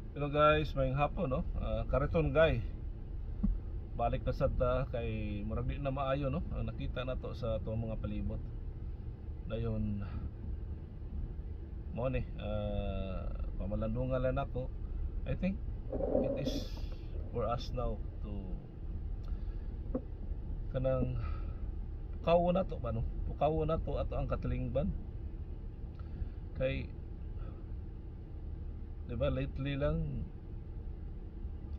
Hello guys, maayong hapon, no. Kariton guy. Balik na sad ta kay murag di na maayo, no, ang nakita nato sa atong mga palibot. Dayon mo ni pamalandungan lang nako. I think it is for us now to kanang pukawo na to ba, no? Pukawo na to ato ang katilingban. Kay di ba lately lang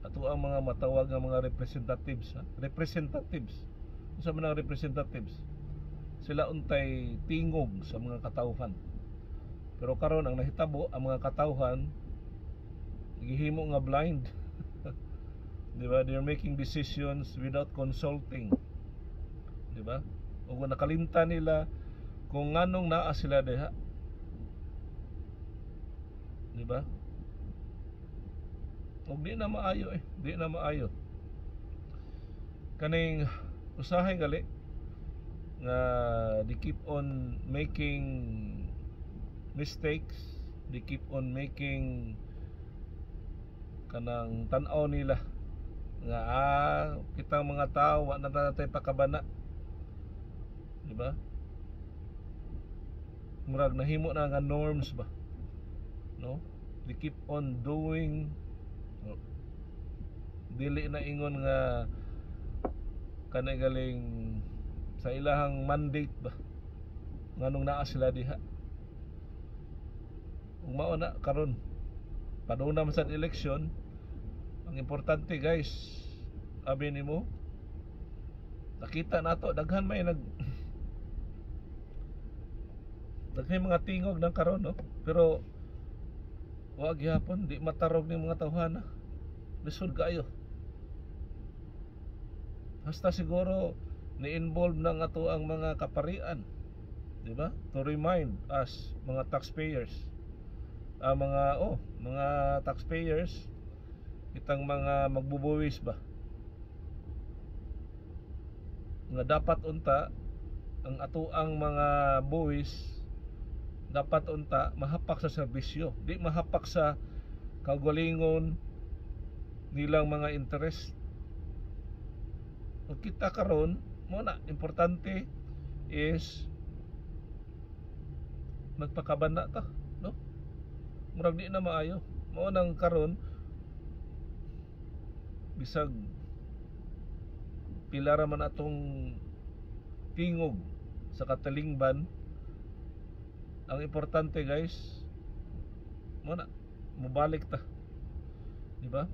ato ang mga matawag nga mga representatives, ha? Representatives, unsa man ang representatives? Sila untay tingog sa mga katawhan, pero karon ang nahitabo, ang mga katawhan gihimo nga blind, di ba? They're making decisions without consulting, di ba? Ug nakalimtan nila kung nganong naa sila diha, di ba? Ug di na maayo eh, di na maayo. Kaning usahay gali nga they keep on making mistakes, they keep on making kanang tan-aw nila nga kitang mga tao wa na natay pakabana. Di ba? Murag nahimo na nga norms ba? No? They keep on doing, dili na ingon nga kanay galing sa ilahang mandate ba, nganong naa sila diha. Ug mao na karon, padung na man sa eleksyon. Ang importante guys, abi nimo, nakita nato daghan may nag daghan mga tingog ng karon, no? Pero wa gihapon, di matarog ni mga tawhana. Lisod kaayo. Hasta siguro ni-involve na nga to ang mga kaparian, di ba? To remind us mga taxpayers. Ang mga taxpayers, itang mga magbubuwis ba? Nga dapat unta ang atoang mga buwis dapat unta mahapak sa serbisyo, di mahapak sa kaugalingon nilang mga interest. Ug kita karon mo na importante is magpakabana ta, no? Murag di na maayo. Mao nang karon bisag pila ra man atong tingog sa katalingban, ang importante guys, mo na mobalik ta, di ba?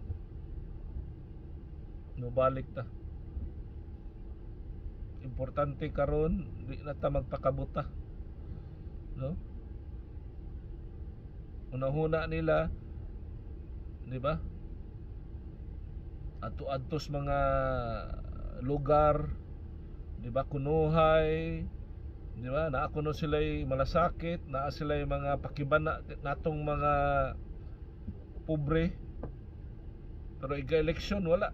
Mobalik ta. Importante karon di na ta magpakabuta, no? Unahuna nila, di ba? Adto-adtos mga lugar, di ba? Kunuhay, di ba? Naa kuno sila'y malasakit, naa sila'y mga pakibana natong mga pobre. Pero iga eleksyon wala.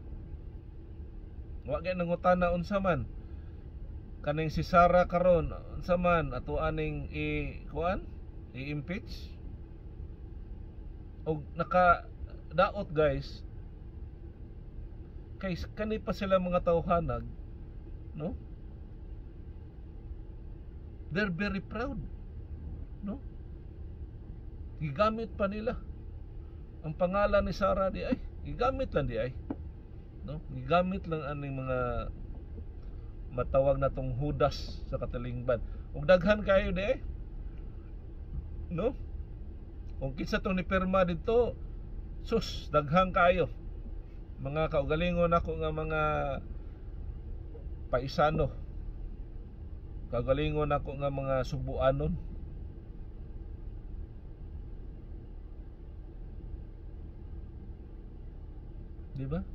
Wa gyud nangutana unsa man kaning si Sara karon, unsa man ato aning i kuan, i-impeach. Og naka daot guys, kay kani pa sila mga tawhanag, no? They're very proud, no? Gigamit pa nila ang pangalan ni Sara di ay, gigamit lang di ay, no? Gigamit lang aning mga matawag na tong Hudas sa katilingban. Ug daghan kayo di ay, no? Kung kinsa tong nipirma dito, sus, daghan kayo mga kaugalingon ako nga mga paisano, kaugalingon ako nga mga Subuanon. Di ba?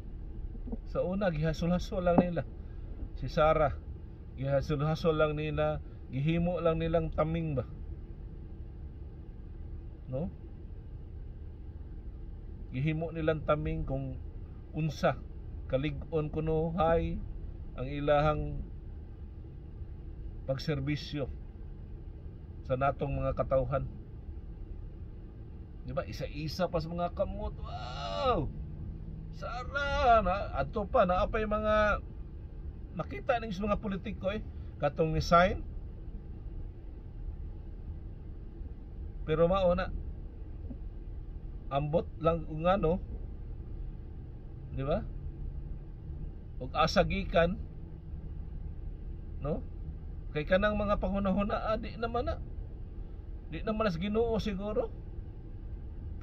Sa una gihasol-hasol lang nila si Sara, gihasol-hasol lang nila, gihimo lang nilang taming ba, no? Gihimo nilang taming kung unsa kalig-on kuno hay ang ilahang pagserbisyo sa natong mga katawhan. Di ba? Isa-isa pa sa mga kamot. Wow! Sara na adto pa naa pay mga nakita ning sa mga politiko eh katong ni sign. Pero mao na ambot lang kung ano, di ba? Og asa gikan, no? Kay kanang mga panghuna-huna, di naman na. Di naman na sa Ginoo siguro.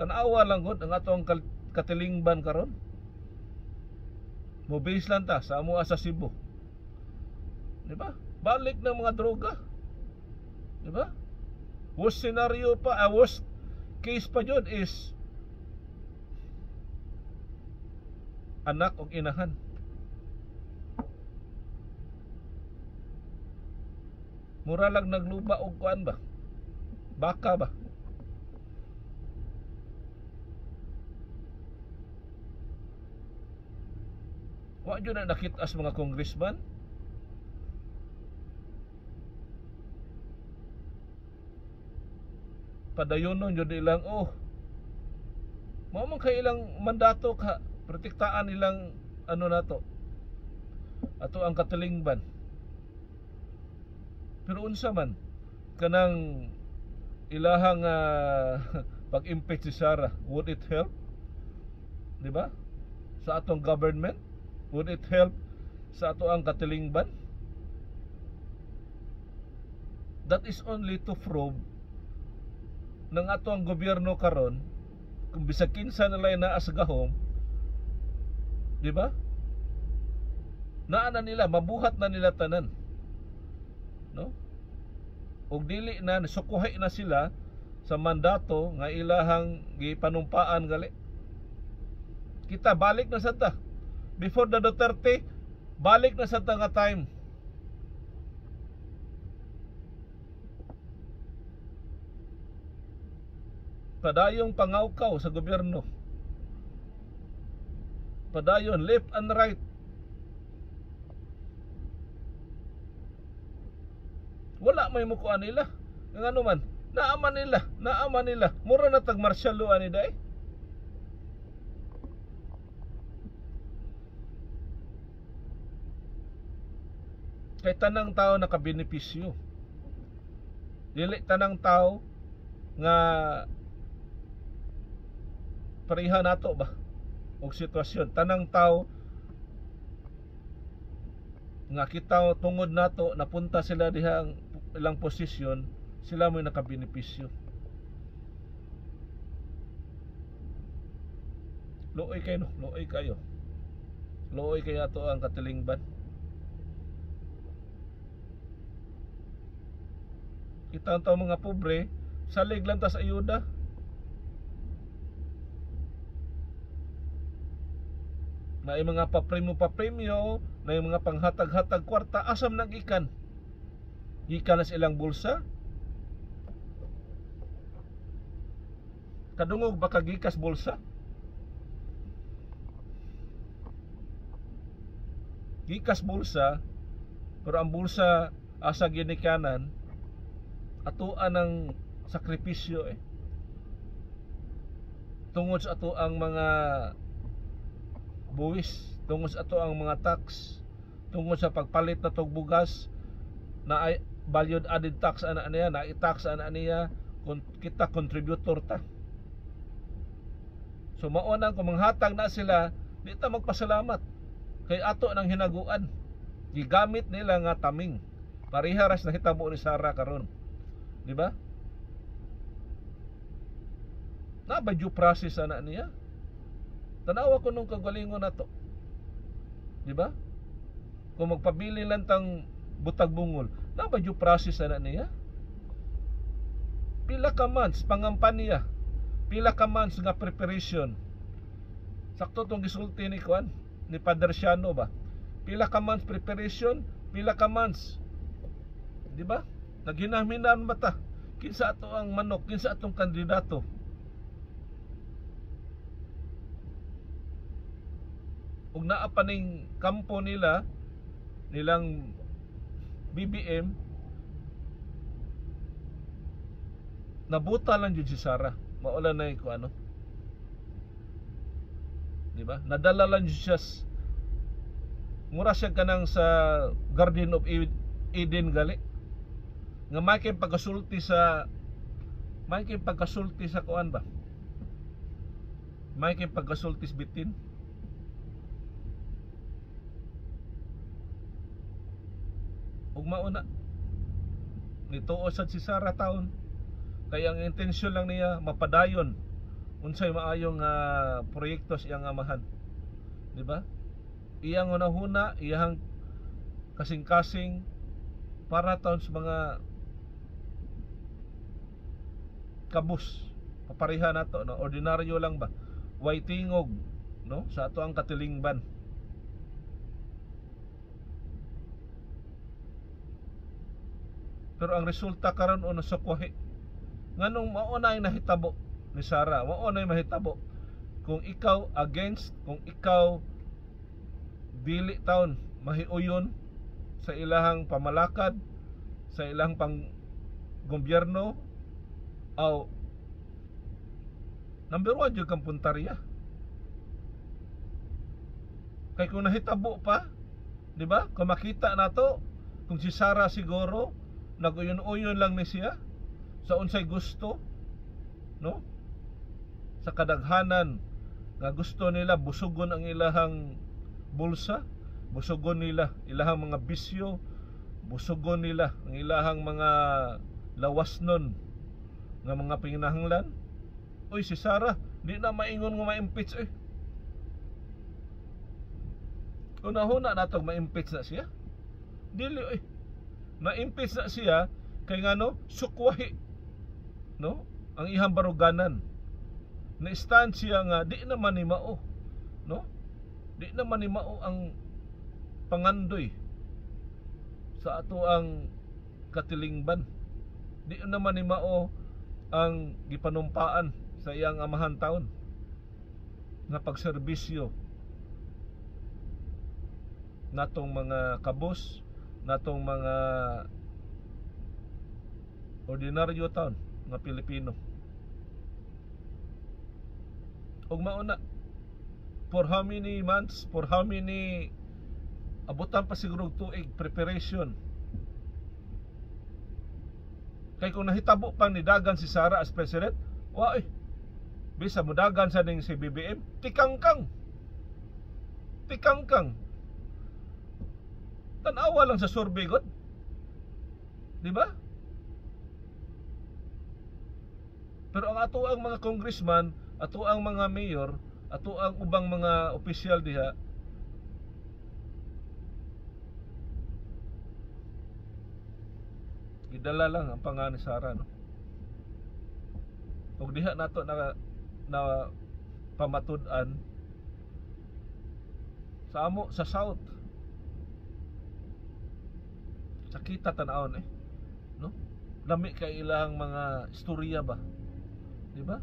Tan-awa lang gud ang atong katilingban karon. Mo base lang ta sa amoa sa Cebu. Di ba? Balik ng mga droga. Di ba? Worst scenario pa, worst case pa jud is anak og inahan. Mura lang nagluba og kuan ba? Baka ba? Wa jud na nakita sa mga congressman. Padayonon jud ilang, oh, mao man kay ilang mandato ka protektaan ilang ano nato ato ang katilingban. Pero unsa man kanang ilahang pag-impeach si Sara, would it help? Di ba? Sa atong government, would it help sa ato ang katilingban? That is only to prove ng ato ang gobyerno karon, kung bisag kinsa nila naa sa gahom, di ba? Naa na nila, mabuhat na nila tanan, no? Og dili na sukuhay na sila sa mandato nga ilahang gipanumpaan gali. Kita balik na sad ta. Before the Duterte, balik na sad ta nga time. Padayong pangawkaw sa gobyerno. Padayon left and right. Wala may mukuan nila. Nga ano man, naaman nila, naaman nila. Mura na tag martial law ani day. Kay tanang tao nakabenepisyo. Dili tanang tao nga pareha nato ba og sitwasyon. Tanang tao nga kita tungod nato napunta sila dihang ilang posisyon, sila mo'y nakabenepisyo. Luoy kayo, no? Luoy kayo. Luoy kayo ato ang katilingban. Kita ang tao mga pobre, salig lang ta sa ayuda. Na yung mga papremyo-papremyo, na yung mga panghatag-hatag kwarta, asam nang gikan? Gikan na sa ilang bulsa? Kadungog ba kagikas bulsa? Gikas bulsa, pero ang bulsa asa ginikanan, atoan ang sakripisyo eh. Tungod sa ato ang mga buwis, tungod sa ato ang mga tax, tungod sa pagpalit na tog bugas na ay valued added tax ana niya, na i-tax ana niya, kita contributor ta. So mao nang kung manghatag na sila, di ta magpasalamat kay ato nang hinaguan. Gigamit nila nga taming. Pareha ras nahitabo ni Sara karon. Di ba? Na ba due process ana niya? Tanawa ko nung kagalingon na to. Di ba? Kung magpabili lang tang butag bungol, na ba due process ana niya? Pila ka months pangampanya, pila ka months nga preparation. Sakto tong gisulti ni Juan, ni Padre Siano ba? Pila ka months preparation, pila ka months. Di ba? Naghinahminan ba ta? Kinsa ato ang manok, kinsa atong kandidato? Ug naa pa ning kampo nila, nilang BBM, nabuta lang jud si Sara. Maula na ko ano. Di ba? Nadala lang siya, mura siya kanang sa Garden of Eden gali. Nga may kay pagkasulti sa kuan ba? May kay pagkasulti sa bitin. Ug mauna nituo sad si Sara taon. Kaya ang intensyon lang niya mapadayon unsay maayong proyekto sa iyang amahan. Di ba? Iyang hunahuna, iyang kasing-kasing para taon sa mga kabus. Papareha nato, no? Ordinaryo lang ba? Way tingog, no? Sa ato ang katilingban. Pero ang resulta karon o nasukwahi. Nganong mao na ang nahitabo ni Sara, mao na mahitabo kung ikaw against, kung ikaw dili taon mahiuyon sa ilahang pamalakad, sa ilang pang gobyerno, aw number 1 jud kang puntarya. Kay kung nahitabo pa, di ba? Kung makita nato kung si Sara siguro naguyon-uyon lang ni siya sa unsay gusto, no? Sa kadaghanan nga gusto nila busugon ang ilahang bulsa, busugon nila ilahang mga bisyo, busugon nila ang ilahang mga lawasnon nga mga pinahanglan. Uy, si Sara di na maingon nga ma-impeach eh. Una-una natog ma-impeach na siya. Dili eh. Na-impeach na siya kay ngano sukwahi, no? Ang ihang baruganan. Na-stand siya nga di naman ni mao, no? Di naman ni mao ang pangandoy sa ato ang katilingban. Di naman ni mao ang gipanumpaan sa iyang amahan taon nga pagserbisyo natong mga kabus, natong mga ordinaryo taon nga Pilipino. Ug mauna, for how many months, for how many, abutan pa siguro og tuig preparation. Kay kung nahitabo pang nidagan si Sara as president, wa eh, bisa mudagan sa ning si BBM, tikangkang. Tikangkang. Tan-awa lang sa survey god. Di ba? Pero ang ato ang mga congressman, ato ang mga mayor, ato ang ubang mga opisyal diha, gidala lang ang pangan ni Sara, no? Ug diha nato na na pamatud-an sa amo sa South. Sakita tan-awon eh, no? Lami kay ilang mga istorya ba, di ba?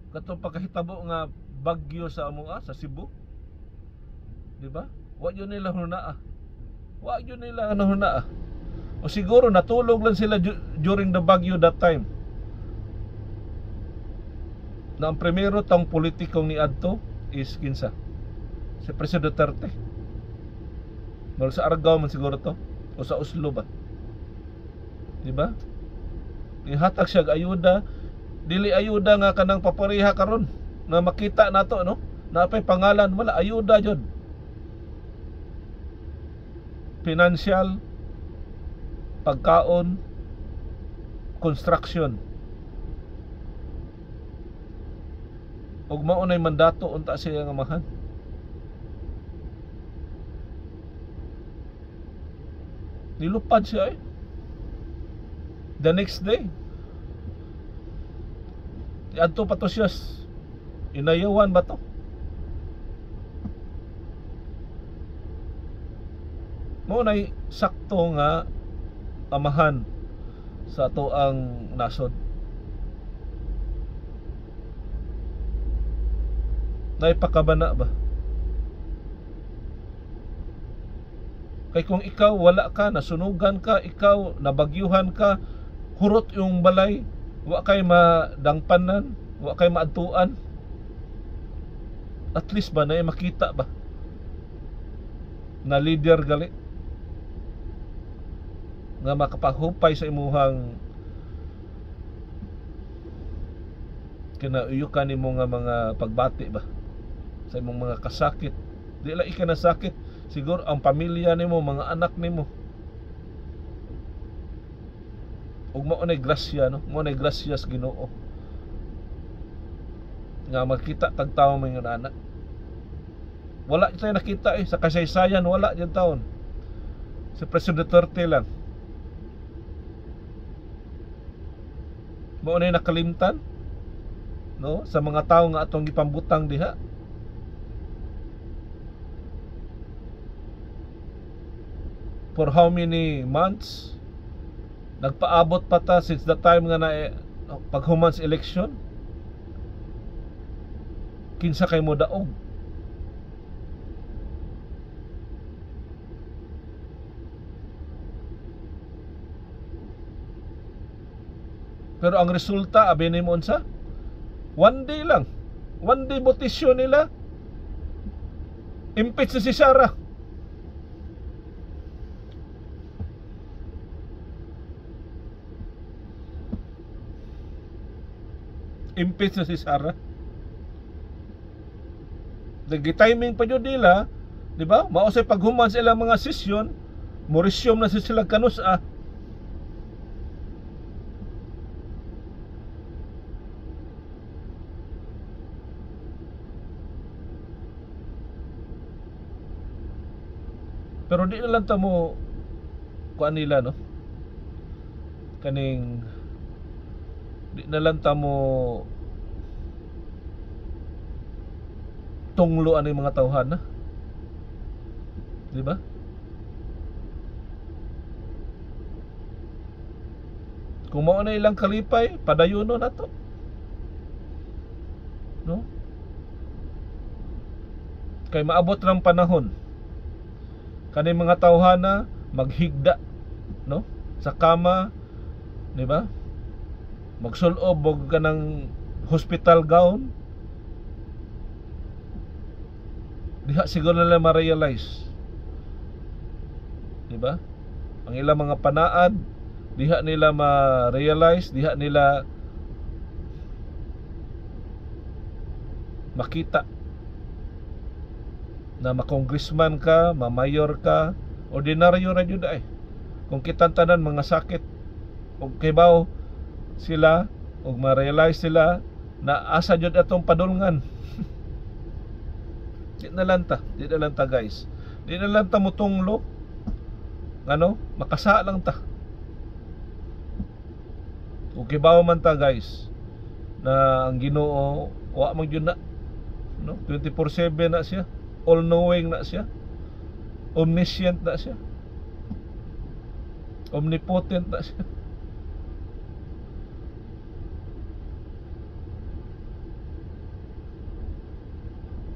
Katong pagkahitabo nga bagyo sa amo sa Cebu, di ba? Wa yun nila hunaa. Wa yun nila hunaa. O siguro natulog lang sila during the bagyo that time. Na ang primero tong politikong niadto is kinsa? Si President Duterte. Mal sa Argao man siguro to o sa Oslo ba? Di ba? Ihatag siya og ayuda, dili ayuda nga kanang papareha karon na makita nato, no? Napay pangalan, wala ayuda jud. Financial, pagkaon, construction. Ug mao nay mandato unta siya nga amahan. Nilupad siya eh. The next day, adto pa to siya, inayawan ba to? Mao nay sakto nga amahan sa ato ang nasod. Naipakabana ba? Kay kung ikaw wala ka, nasunugan ka, ikaw nabagyuhan ka, hurot yung balay, Wa kay madangpanan, wa kay maadtuan. At least ba na makita ba na leader gali nga makapahupay sa imuhang kinauyukan nimo nga mga pagbati ba sa imong mga kasakit. Di lang ika nasakit, siguro ang pamilya nimo, mga anak nimo. Ug mao nay grasya, no? Mao nay grasya sa Ginoo nga makita tag tawo may anak. Wala tayo nakita sa kasaysayan, wala jud taon. Si President Duterte lang. Mao nay nakalimtan, no, sa mga tawo nga atong gipambutang diha. For how many months nagpaabot pa ta since the time nga na paghuman sa election, kinsa kay mo daog. Pero ang resulta, abi nimo unsa? One day lang. One day botisyon nila. Impeach na si Sara. Impeach na si Sara. Nag-timing pa yun nila, di ba? Mao say paghuman sa ilang mga sesyon, mo-resume na sila kanus ah. Pero di na lang ta mo kuan nila, no? Kaning di na lang ta mo tunglo ani mga tawhan na. Di ba? Kung mao na ilang kalipay, padayuno na to. No? Kay maabot ng panahon kani mga tawhana maghigda, no, sa kama, di ba? Magsulob og kanang hospital gown. Diha siguro nila ma-realize, di ba? Ang ilang mga panaad, diha nila ma-realize, diha nila makita na ma-congressman ka, ma-mayor ka, ordinaryo ra jud ay. Kung kitang tanan mga sakit og kibaw sila og ma-realize sila na asa jud atong padulngan. Di na lang ta, di na lang ta guys. Di na lang ta mutunglo. Ano? Makasa lang ta. Ug kibaw man ta guys na ang Ginoo wa man jud na, no? 24/7 na siya. All knowing na siya. Omniscient na siya. Omnipotent na siya.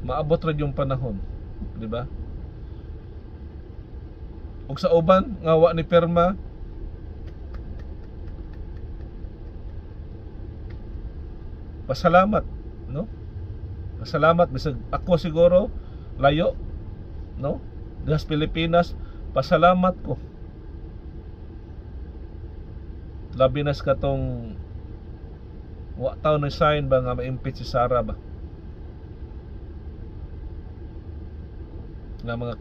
Maabot ra yung panahon, di ba? Ug sa uban nga wa ni pirma, pasalamat, no? Pasalamat bisag ako siguro layo, no? Diha sa Pilipinas, pasalamat ko. Labi na sa katong wa taw ni sign ba nga ma-impeach si Sara ba? Nga mga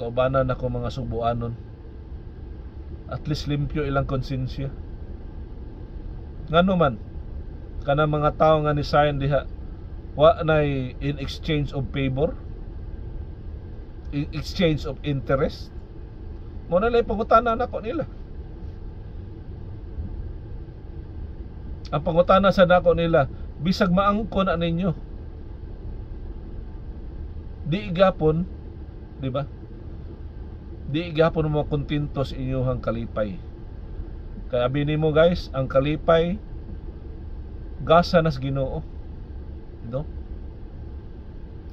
kaubanan ako mga subuanon. At least limpyo ilang konsensya. Ngano man kanang mga tawo nga ni sign diha wa nay in exchange of favor, in exchange of interest. Mo na lay pangutana nako nila. Ang pangutana sa nako nila, bisag maangkon na ninyo, di gapon, di ba? Di gapon mo kontento sa inyong kalipay. Kaya abi nimo guys, ang kalipay gasa nas Ginoo. No?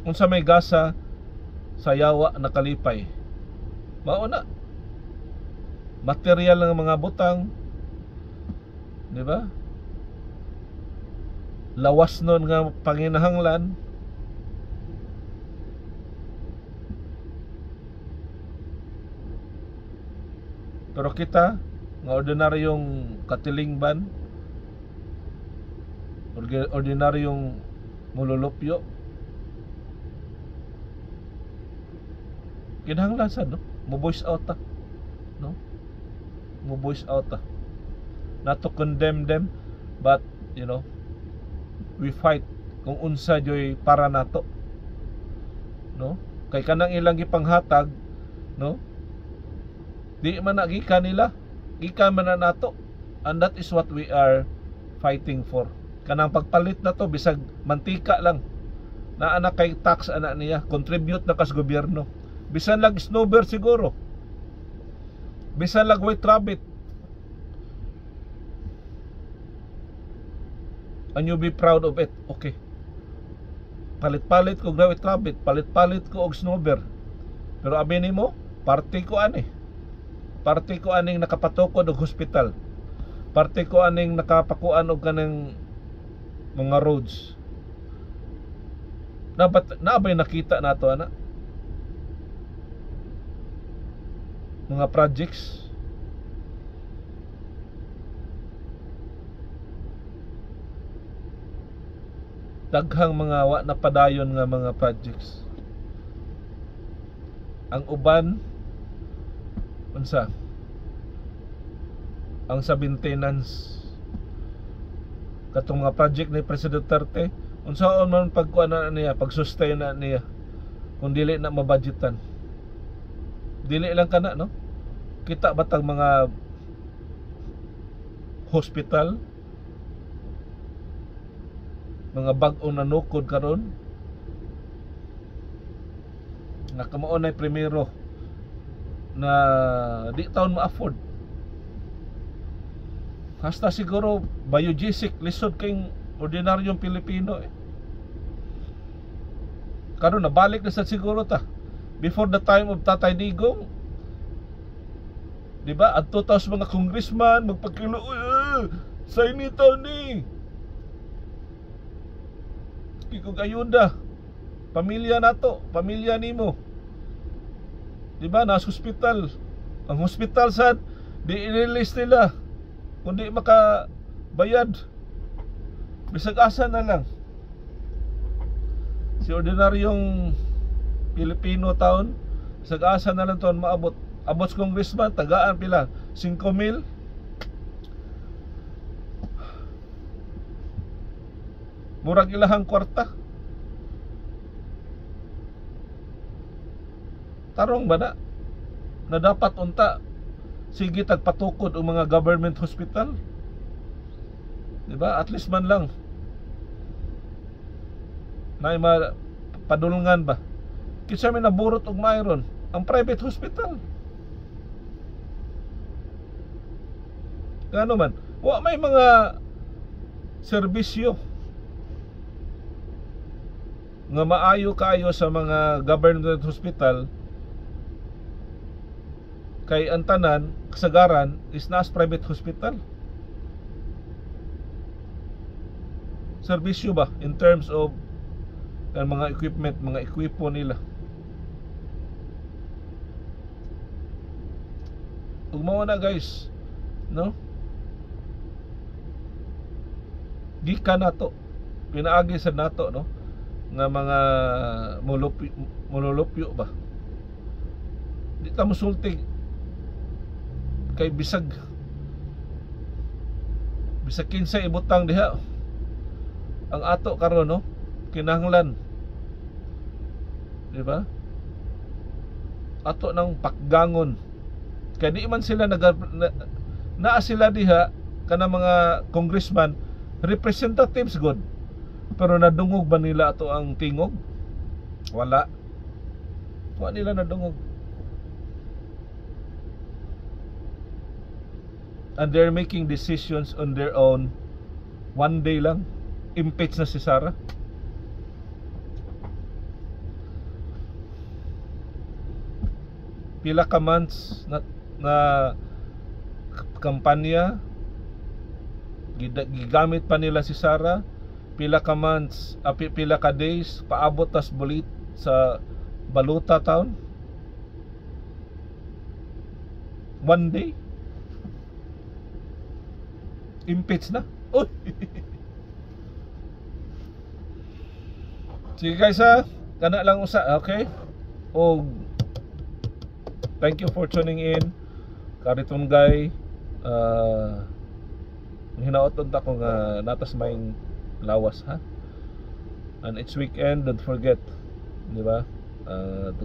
Unsa may gasa sa yawa na kalipay? Mao na. Material ng mga butang, di ba? lawas nun nga panginahanglan. Pero kita nga ordinaryong katilingban, ordinaryong mululupyo, kinahanglan sad, no, mo voice out ta, no, mo voice out ta, not to condemn them, but we fight kung unsa joy para nato, no, kay kanang ilang gipanghatag, no, di man na gikan nila, gikan man na nato, and that is what we are fighting for. Kanang pagpalit na to, bisag mantika lang naa na kay tax ana niya, contribute na kas gobyerno, bisan lag snowbird siguro, bisan lag white rabbit, and you be proud of it. Okay, palit-palit ko white rabbit, palit-palit ko og snowbird, pero abi nimo, parte ko ani, parte ko aning nakapatukod og hospital, parte ko aning nakapakuan og kanang mga roads. Dapat naabay nakita nato ana mga projects. Daghang mga wa na padayon nga mga projects. Ang uban unsa ang sa maintenance katong mga project ni President Duterte, unsaon man pagkuan na niya, pag-sustain na niya kung dili na mabudgetan. Dili lang kana, no, kita batang mga hospital, mga bag-ong nanukod karon nga kamao nay primero na di taon ma-afford. Hasta siguro biogesic lisod kayong ordinaryong Pilipino eh. Karon nabalik na sa siguro ta. Before the time of Tatay Digong, di ba? Adto ta sa mga congressman magpakilo, sa initaw ni. Kikog ayuda. Pamilya nato, pamilya nimo. Di ba? Nasa hospital. Ang hospital sad di i-release nila kundi makabayad. Bisag asa na lang. Si ordinaryong Pilipino taon, bisag asa na lang taon maabot. Abot sa congressman, tagaan pila 5,000. Murag ilahang kwarta. Tarong ba na? Na dapat unta sige tagpatukod ang mga government hospital. Di ba? At least man lang na padulungan ba. Kinsa may naburot og mayron ang private hospital. Ngano man, wa may mga serbisyo nga maayo kaayo sa mga government hospital, kay ang tanan kasagaran is nas private hospital. Serbisyo ba in terms of ang mga equipment, mga ekwipo nila. Ug mao na guys, no? Gikan nato, pinaagi sa nato, no, nga mga mululupyo ba. Di ta mosulti kay bisag kinsa ibutang diha ang ato karon, no, kinahanglan, di ba, ato nang pakgangon kay di man sila naa sila diha kana mga congressman, representatives good, pero nadungog ba nila ato ang tingog? Wala. Wa nila nadungog. And they're making decisions on their own. One day lang, impeach na si Sara. Pila ka months na kampanya, gigamit pa nila si Sara, Pila ka months, pila ka days paabot tas bulit sa baluta taon. One day impeach na. Uy. Sige guys ha, kana lang usa, okay? Og thank you for tuning in. Kariton guy, hinaot unta ko nga natas may lawas ha. And it's weekend, don't forget, di ba?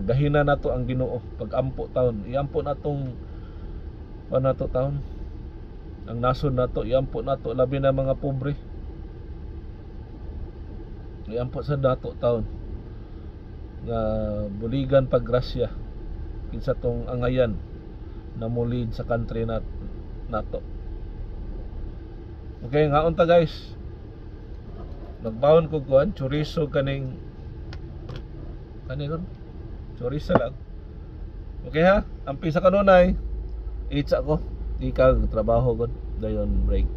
Gahina nato ang Ginoo pag-ampo taon. Iampo natong pa nato taon. Ang nasod nato iampo nato, labi na mga pobre. Iampo sa nato taon nga buligan paggrasya kinsa tong angayan na mo-lead sa country nato. Okay, ngaon ta guys. Nagbawon ko kuan chorizo kaning kanin chorizo lang. Okay ha? Ampi sa kanunay. Itsa ko. Ikaw trabaho gud. Dayon break.